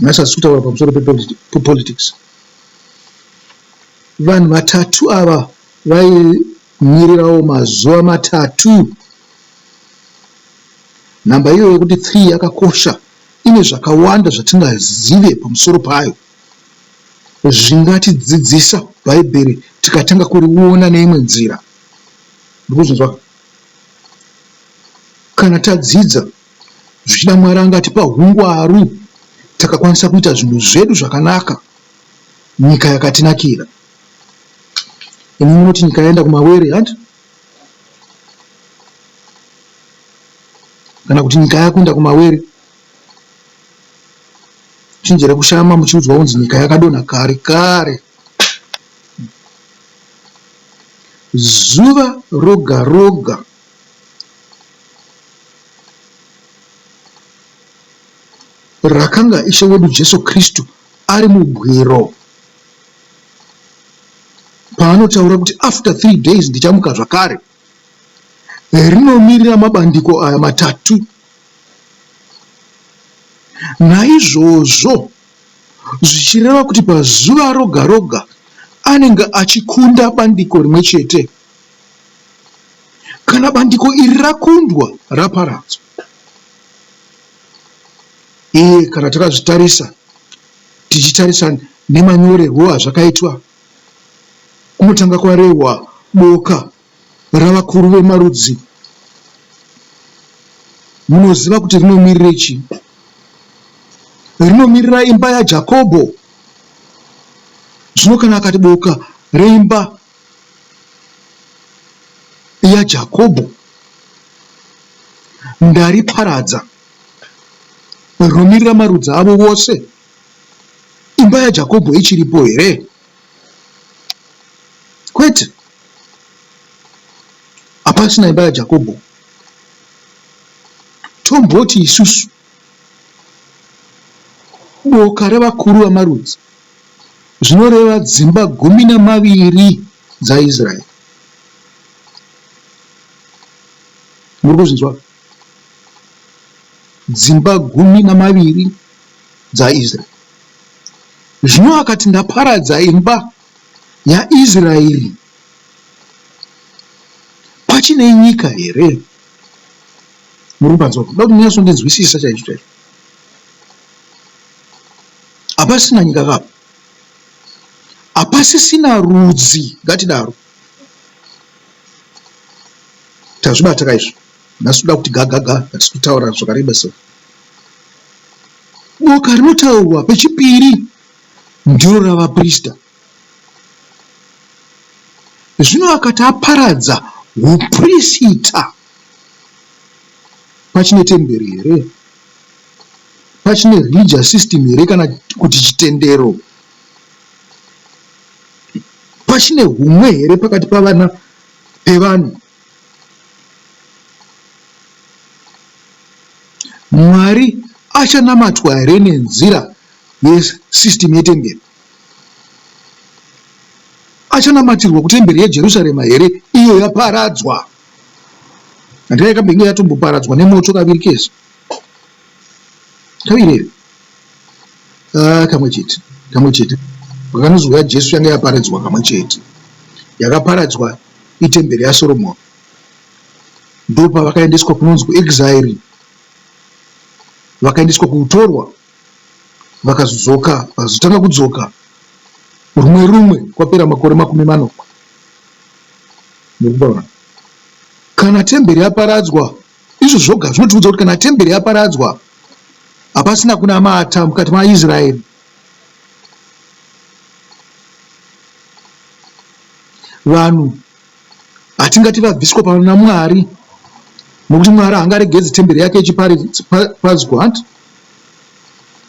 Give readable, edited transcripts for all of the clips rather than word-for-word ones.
Nhasi hatisi kutaura pamusoro pepolitics. Vanhu vatatu ava vaimirirawo mazuva matatu. Nhamba iyoyo yekuti 3 yakakosha, ine zvakawanda zvatingazive pamusoro payo zvingatidzidzisa Bhaibheri tikatanga kuriona neimwe nzira. Ndikuzvinzwa? Kana tadzidza, zvichida Mwari angatipa hungwaru takakwanisa kuita zvinhu zvedu zvakanaka nyika yakatinakira. Imi munoti nyika yaenda kumawere hanti? Kana kuti nyika yakuenda kumawere. Chenjera kushama muchiudzwa kunzi nyika yakadonha kare kare. Zuva roga roga rakanga Ishe wedu Jesu Kristu ari mubwiro paanotaura kuti after 3 days ndichamuka zvakare, rinomirira mabandiko aya matatu. Naizvozvo zvichireva kuti pazuva roga roga anenge achikunda bandiko rimwe chete. Kana bandiko iri rakundwa, raparadzwa. Iye kana takazvitarisa tichitarisa nemanyorerwo azvakaitwa, kunotanga kwarehwa boka ravakuru vemarudzi. Munoziva kuti rinomirire chii? Rinomirira imba yaJakobho. Zvino kana akati boka reimba yaJakobho ndariparadza, rinomirira marudzi avo vose, imba yaJakobho ichiripo here? Kwete. Hapasina imba yaJakobho. Tomboti isusu boka revakuru vamarudzi, zvinoreva dzimba 12 dzaIsraeri. Muri kuzvinzwa? Dzimba 12 dzaIsraeri. Zvino akati, Ndaparadza imba yaIsraeri. Pachine nyika here? Muri kupanzwa? Ndoda kuti munyatsondinzwisisa chaizvo chaizvo. Hapasina nyika kapa. Hapasisina rudzi, ngatidaro. Tazvibata ka izvi. Nhasi toda kuti gagaga, hatisi kutaura zvakareba so. Boka rinotaurwa pechipiri ndiro ravaprista. Zvino akati aparadza huprisita, pachine temberi here? Pachine religious system here kana kuti chitendero? Pachine humwe here pakati pavana pevanhu? Mwari achanamatwa here nenzira yesystem yetemberi? Achanamatirwa kutemberi yeJerusarema here iyo yaparadzwa? Handira yakambenge yatomboparadzwa nemoto kaviri kese. Kaviri here? Ah, kamwe chete. Kamwe chete. Pakanozouya Jesu yanga yaparadzwa kamwe chete. Yakaparadzwa itemberi yaSoromoni. Ndopavakaendeswa kunonzi kuexile. Vakaendeswa kuutorwa. Vakazodzoka, vakazotanga kudzoka rumwe rumwe kwapera makore 70. Murikupaona? Kana temberi yaparadzwa, izvo zvoga zvinotiudza kuti kana temberi yaparadzwa, hapasina kunamata mukati maIsraeri. Vanhu hatingati vabviswa pana Mwari nokuti Mwari haangaregedzi temberi yake ichiparadzwa hanti?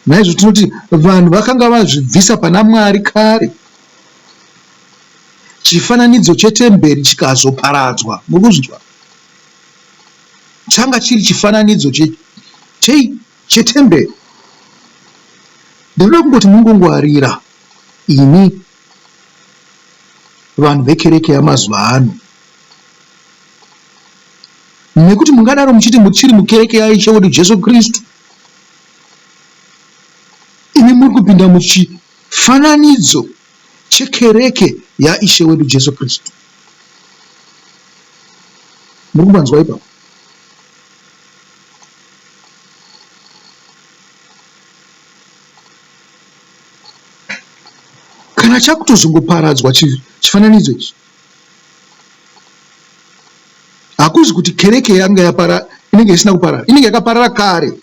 Naizvo tinoti vanhu vakanga vazvibvisa pana Mwari kare. Chifananidzo chetemberi chikazoparadzwa. Muri kuzvinzwa? Changa chiri chifananidzo chei? Chetemberi. Ndinoda kungoti mungongwarira imi vanhu vekereke yamazuva ano. Nekuti mungadaro muchiti muchiri mukereke yaIshe wedu Jesu Kristu. Imi Rinopinda muchifananidzo chekereke yaIshe wedu Jesu Kristu. Muri kupanzwa ipapo? Kana chakutozongoparadzwa chifananidzo ichi, hakuzi kuti kereke yanga yapara inenge isina kuparara, inenge yakaparara kare.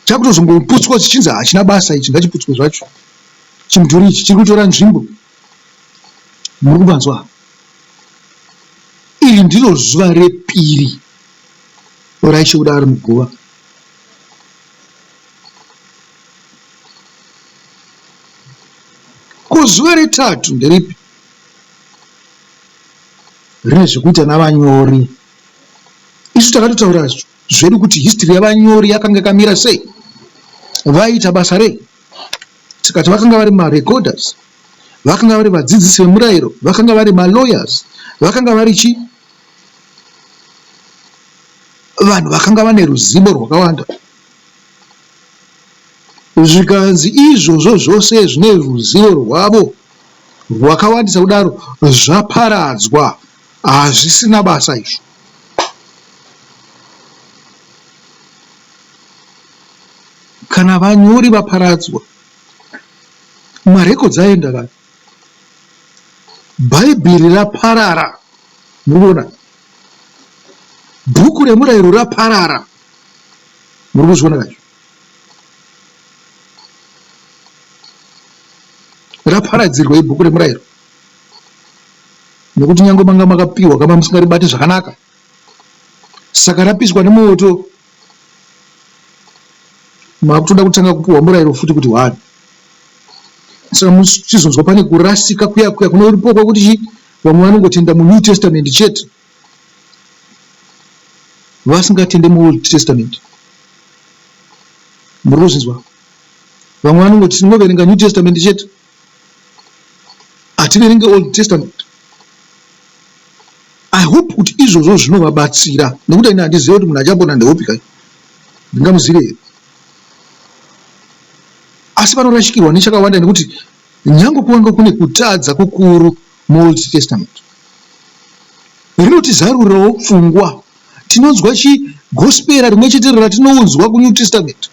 Chakutozongoputswa chichinzi hachina basa ichi, ngachiputswe zvacho. Chimudhuri ichi chiri kutora nzvimbo. Muri kupanzwa? Iri ndiro zuva repiri raIshe ari muguva. Ko zuva retatu nderipi? Rine zvekuita navanyori. Isu takatotaura zvedu kuti history yavanyori yakanga yakamira sei, vaiita basa rei. Tikati vakanga vari marecorders, vakanga vari vadzidzisi vemurayiro, vakanga vari malawyers, vakanga vari chi vanhu vakanga vane ruzivo rwakawanda. Zvikanzi izvozvo zvose zvine ruzivo rwavo rwakawandisa kudaro zvaparadzwa, hazvisina basa izvo. Kana vanyori vaparadzwa, marekodzi aenda kani, Bhaibheri raparara, muri kuona? Bhuku remurayiro raparara, muri kuzviona kaizvo? Raparadzirwa ibhuku remurayiro nekuti nyange manga makapiwa kama musingaribati zvakanaka, saka rapiswa nemoto makutoda kutanga kupiwa murayiro futi kuti hwani. Saka muchizonzwa pane kurasika kuya kuya kunoripo kwekuti chii vamwe vanongotenda muNew Testament chete vasingatende muOld Testament. Muri kuzvinzwa? Vamwe vanongoti tinoverenga New Testament chete, hativerenge Old Testament. I hope kuti izvozvo zvinovabatsira nekuti ini handizive kuti munhu achapona ndeupi kai, ndingamuzive here? Asi vanorashikirwa nechakawanda nekuti nyange kwanga kune kutadza kukuru muOld Testament, rinotizarurirawo pfungwa. Tinonzwa chigospera rimwe chete ratinonzwa kuNew Testament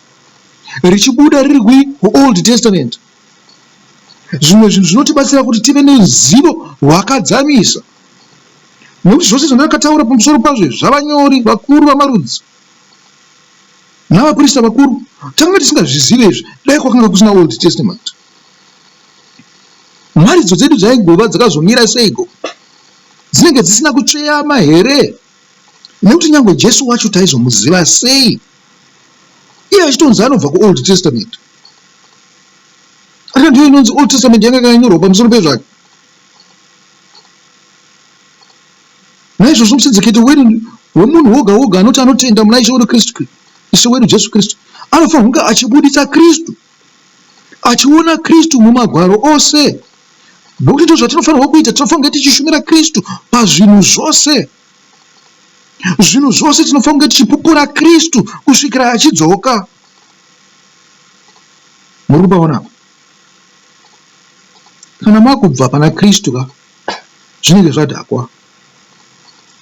richibuda riri kuOld Testament. Zvimwe zvinhu zvinotibatsira kuti tive neruzivo rwakadzamisa, nekuti zvose zvandakataura pamusoro pazvo izvi zvavanyori vakuru vamarudzi navaprista vakuru takanga tisingazvizive izvi dai kwakanga kusina Old Testament. Mharidzo dzedu dzaigova dzakazomira seiko? Dzinenge dzisina kutsveyama here? Nekuti nyangwe Jesu wacho taizomuziva sei iye achitonzi anobva kuOld Testament? Aka ndiyo inonzi Old Testament yanga yakanyorwa pamusoro pezvake. Naizvozvo musedzeketo wemunhu woga woga anoti anotenda muna Ishe wedu Kristu, Ishe wedu Jesu Kristu, anofanirwa kunge achibuditsa Kristu, achiona Kristu mumagwaro ose. Nokuti ndizvo zvatinofanirwa kuita, tinofanirwa kunge tichishumira Kristu pazvinhu zvose. Zvinhu zvose tinofanirwa kunge tichipupura Kristu kusvikira achidzoka. Muri kupaona apa? Kana makubva pana Kristu ka, zvinenge zvadhakwa.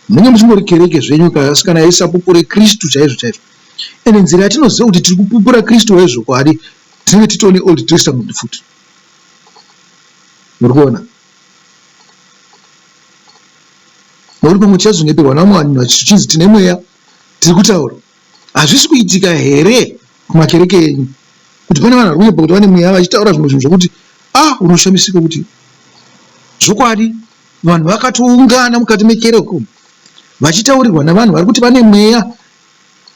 Munenge muchingori kereke zvenyu ka, asi kana isapupure Kristu chaizvo chaizvo. Ende nzira yatinoziva kuti tiri kupupura Kristu wezvokwadi, tinenge titori neOld Testament futi. Muri kuona? Nokuti pamwe tichazonyeperwa namwe vanhu zvichinzi tine mweya tiri kutaura. Hazvisi kuitika here kumakereke enyu kuti pane vanhu vari kunyepa kuti vane mweya vachitaura zvimwe zvinhu zvokuti ah unoshamisika kuti zvokwadi vanhu vakatoungana mukati mekereke umu vachitaurirwa navanhu vari kuti vane mweya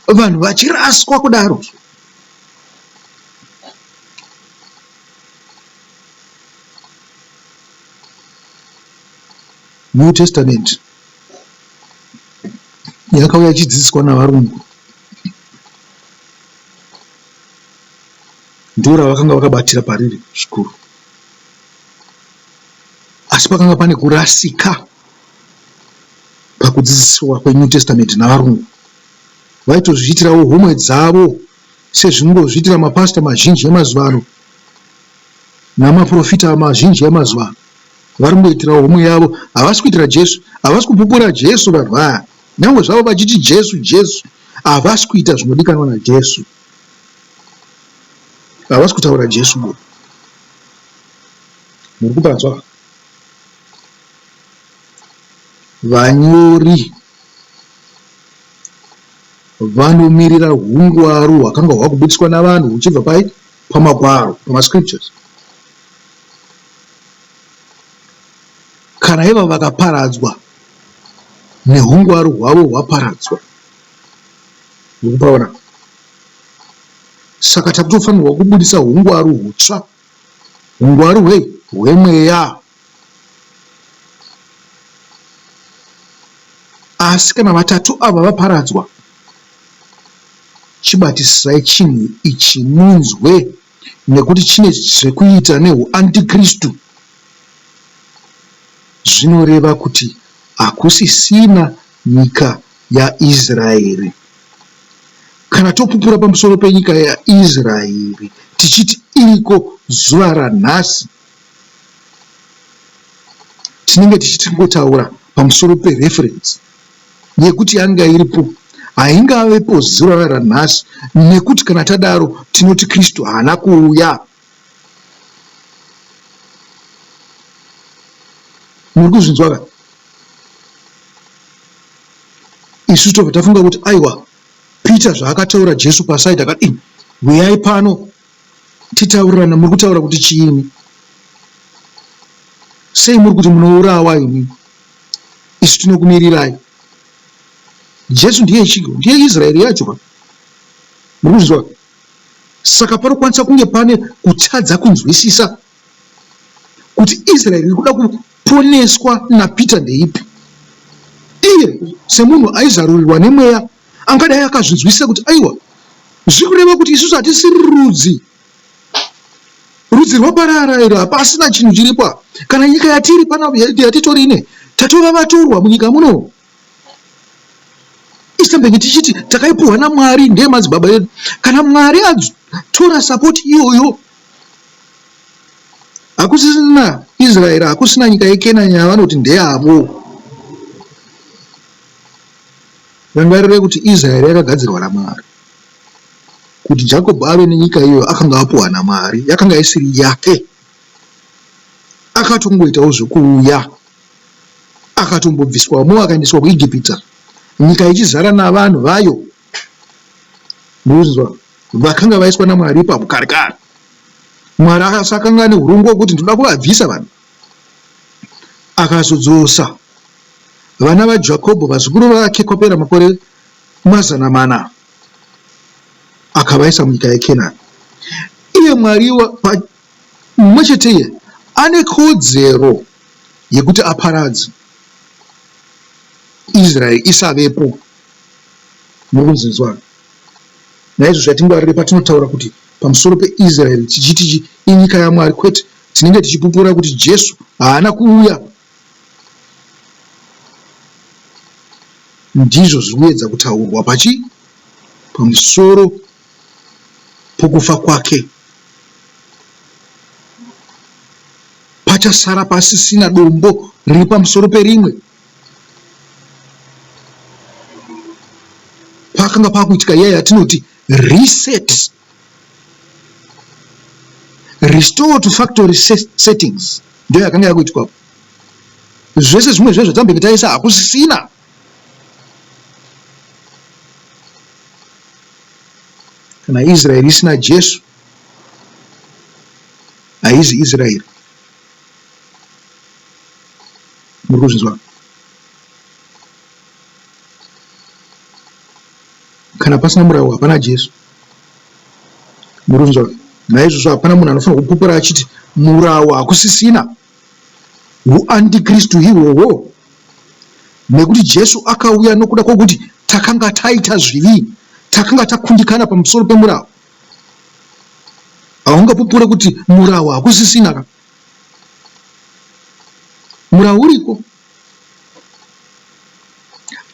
vanhu vachiraswa kudaro. New Testament yakauya ichidzidziswa navarungu ndiro ravakanga vakabatira pariri zvikuru. Asi pakanga pane kurasika pakudzidziswa kweNew Testament navarungu. Vaitozviitirawo homwe dzavo. Sezvinongozviitira mapasita mazhinji emazuva ano namaprofita mazhinji emazuva ano. Vari kungoitirawo homwe yavo, havasi kuitira Jesu, havasi kupupura Jesu vanhu aya. Nyangwe zvavo vachiti Jesu, Jesu, havasi kuita zvinodikanwa naJesu. Havasi kutaura Jesu bo. Muri kupanzwa? Vanyori vanomirira hungwaru hwakanga hwakubudiswa navanhu huchibva pai? Pamagwaro, pamascriptures. Kana ivo vakaparadzwa nehungwaru hwavo hwaparadzwa. Muri kupaona? Saka takutofanirwa kubudisa hungwaru hutsva. Hungwaru hwei? Hwemweya. Asi kana vatatu ava vaparadzwa, chibatisisai chinhu ichi munzwe, nekuti chine zvekuita nehuantikristu. Zvinoreva kuti hakusisina nyika yaIsraeri. Kana topupura pamusoro penyika yaIsraeri tichiti iriko zuva ranhasi, tinenge tichitingotaura pamusoro pereference yekuti yanga iripo haingavepo zuva ranhasi nekuti kana tadaro tinoti Kristu haana kuuya. Muri kuzvinzwa ka? Isu tobva tafunga kuti aiwa Peter zvaakataura Jesu pasaidi akati huyai pano titaurirane muri kutaura kuti chiini? Sei muri kuti munourawa imi? Isu tinokumirirai. Jesu ndiye chii? Ndiye Israeri yacho ka. Muri kuzvinzwa? Saka panokwanisa kunge pane kutadza kunzwisisa kuti Israeri iri kuda kuponeswa naPeter ndeipi. Iye semunhu aizarurirwa nemweya angadai akazvinzwisisa kuti aiwa zviri kureva kuti isusu hatisiri rudzi rudzi rwaparara iro hapasina chinhu chiripo apa kana nyika yatiri pana yatitorine tatova vatorwa munyika muno isambenge tichiti takaipuhwa namwari ndiye madzibaba edu kana mwari atora sapoti iyoyo hakusisina israeri hakusina nyika yekenani yavanoti ndeyavo Rangarirai kuti Israeri yakagadzirwa naMwari. Kuti Jakobho ave nenyika iyoyo akanga apuwa naMwari, yakanga isiri yake. Akatongoitawo zvekuuya, akatombobviswamo akaendeswa kuEgipita, nyika ichizara navanhu vayo. Ndozva vakanga vaiswa naMwari ipapo kare kare. Mwari akanga ane hurongwa hwekuti ndinoda kuvabvisa vanhu. Akazodzosa vana vaJakobho vazukuru vake kwapera makore 400 akavaisa munyika yeKenani. Iye Mwari mumwe chete iye ane kodzero yekuti aparadze Israeri isavepo. Muri kunzinzwa? Naizvozvo hatingwarire patinotaura kuti pamusoro peIsraeri tichiti inyika yaMwari kwete, tinenge tichipupura kuti Jesu haana kuuya Ndizvo zviri kuedza kutaurwa pachi? Pamusoro pokufa kwake. Pachasara pasisina dombo riri pamusoro perimwe. Pakanga pakuitika iya yatinoti reset. Restore to factory settings ndiyo yakanga yakuitwa. Zvese zvimwe zve zvatambenge taisa hakusisina. Kana Israeri isina Jesu haizi Israeri. Muri kuzvinzwa? Kana pasina murau hapana Jesu. Muri kuzvinzwa? Naizvozvo hapana munhu anofanirwa kupupura achiti murau hakusisina. Huantikristu ihwohwo. Nekuti Jesu akauya nokuda kwokuti takanga taita zvivi, takanga takundikana pamusoro pemurau. Haungapupure kuti murau hakusisina ka. Murau uriko.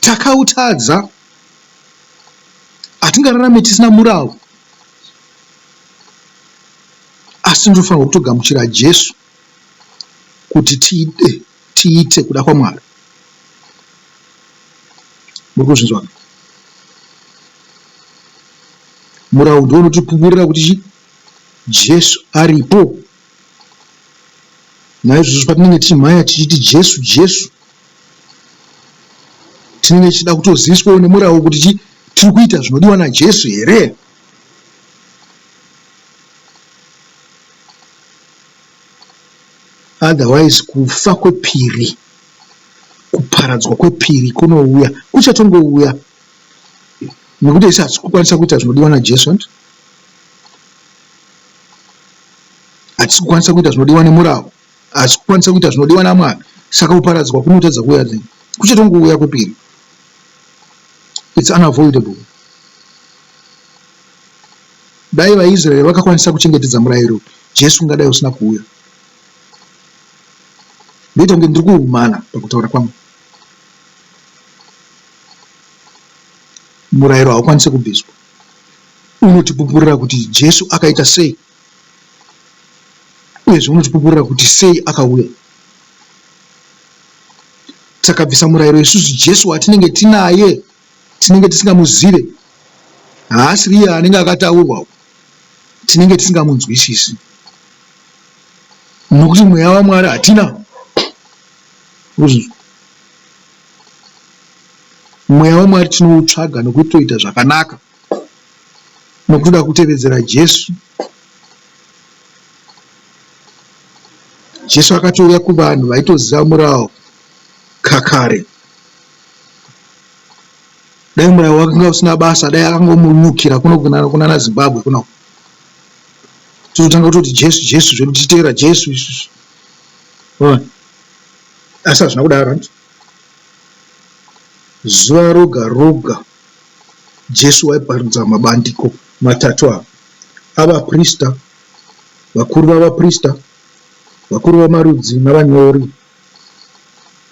Takautadza. Hatingararame tisina murau. Asi tinofanirwa kutogamuchira Jesu kuti tide tiite kuda kwaMwari. Muri kuzvinzwa? Murau ndiwo unotipupurira kuti chi Jesu aripo. Naizvozvo patinenge tichimhanya tichiti Jesu Jesu tinenge tichida kutoziviswawo nemurau kuti chi tiri kuita zvinodiwa naJesu here? Otherwise kufa kwepiri, kuparadzwa kwepiri kunouya, kuchatongouya nekuti isu hatisi kukwanisa kuita zvinodiwa naJesu hanti? Hatisi kukwanisa kuita zvinodiwa nemurau, hatisi kukwanisa kuita zvinodiwa naMwari, saka kuparadzwa kunotadza kuuya sei? Kuchatongouya kwepiri. It's unavoidable. Dai vaIsraeri vakakwanisa kuchengetedza murayiro, Jesu ungadai usina kuuya. Ndoita kunge ndiri kuhumana pakutaura kwangu. Murayiro haukwanise kubviswa. Unotipupurira kuti Jesu akaita sei uyezve unotipupurira kuti sei akauya. Takabvisa murayiro isusu Jesu watinenge tinaye tinenge tisingamuzive, haasiri iye anenge akataurwa, tinenge tisingamunzwisisi nokuti mweya waMwari hatina. Mweya waMwari tinoutsvaga nokutoita zvakanaka, nokutoda kutevedzera Jesu. Jesu akatouya kuvanhu vaitoziva murawo kakare. Dai murawo wakanga usina basa dai akangomunyukira kuno kunana Zimbabwe kuno. Tototanga kutoti Jesu Jesu zvedu tichiteera Jesu isusu. Asi hazvina kudaro hanti. Zuva roga roga Jesu waiparidza mabandiko matatu ava avaprista, vakuru vavaprista, vakuru vamarudzi navanyori.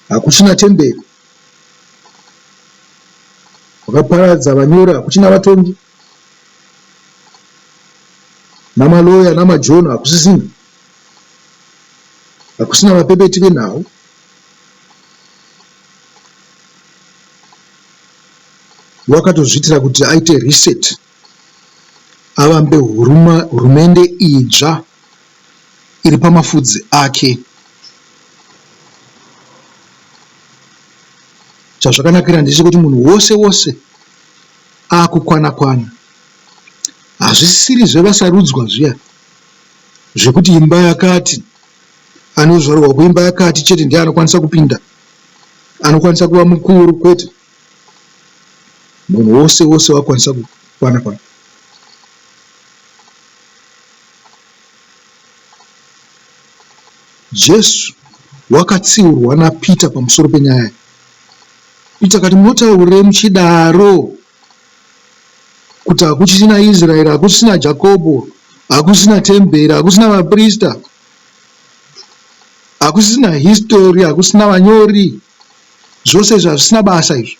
Hakuchina temberi. Wakaparadza vanyori hakuchina vatongi. Namaloya namajono hakusisina. Hakusina vapepeti venhau. Wakatozviitira kuti aite reset avambe hurumende idzva iri pamafudzi ake. Chazvakanakira ndechekuti munhu wose wose akukwana kwana. Hazvisisiri zvevasarudzwa zviya zvekuti imba yakati anozvarwa kuimba yakati chete ndiye anokwanisa kupinda, anokwanisa kuva mukuru kwete. Munhu wose wose wakwanisa kukwana kwana. Jesu wakatsiurwa naPita pamusoro penyaya iyi. Pita akati, Munotaurirei muchidaro kuti hakuchisina Israeri, hakusisina Jakobho, hakusisina temberi, hakusisina vaprista, hakusisina history, hakusisina vanyori, zvose izvi hazvisina basa izvi.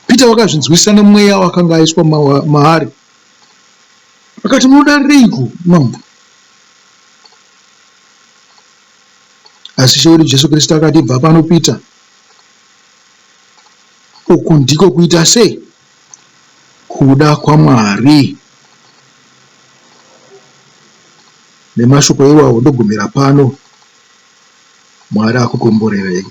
Pita wakazvinzwisisa nemweya wakanga aiswa maari. Akati, Munodarireiko, Mambo? Asi Ishe wedu Jesu Kristu akati, Ibva pano, Pita. Uku ndiko kuita sei? Kuda kwaMwari. Nemashoko iwawo ndogumira pano. Mwari akukomborerei.